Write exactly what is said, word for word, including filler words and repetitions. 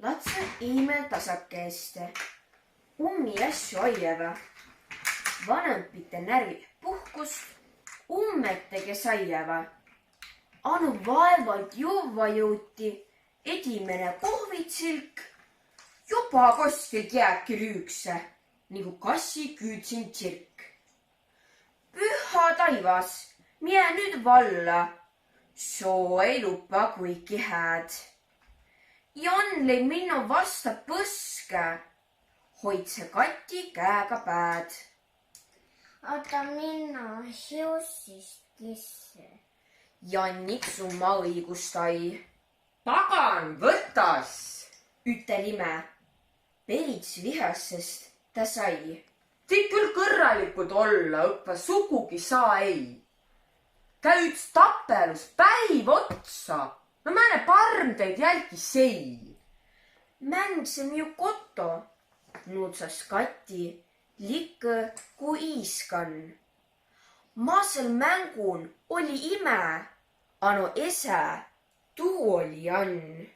Tadsõ iimel tasakeste. Ummi asju aieva. Vanampitte närvi puhkust ummettege saieva. Anu vaevalt juvva jõuti, edimene kohvitsilk joba koskel jääki rüükse, nigu kassi küüdsin tsirk. Pühha taivas, mie nüüt valla, soo ei lupa kuiki hääd. Jan lei minno vasta põske, hoidse Kati käega pääd. Otta minno hiussist kisse. Jan nitsuma õigust ai. Pagan, võtas! Ütel imä. Perits vihassest ta sai. Ti kül kõrralikud olla õppe sugugi saa ei. Tä üts tapelus päiv otsa. No määne parm teid jälki sei. Mändsem ju kotto, nudsas Kati, likkõ ku iiskan. Masel mängun oli imä, a no esä, tuu oli Jan.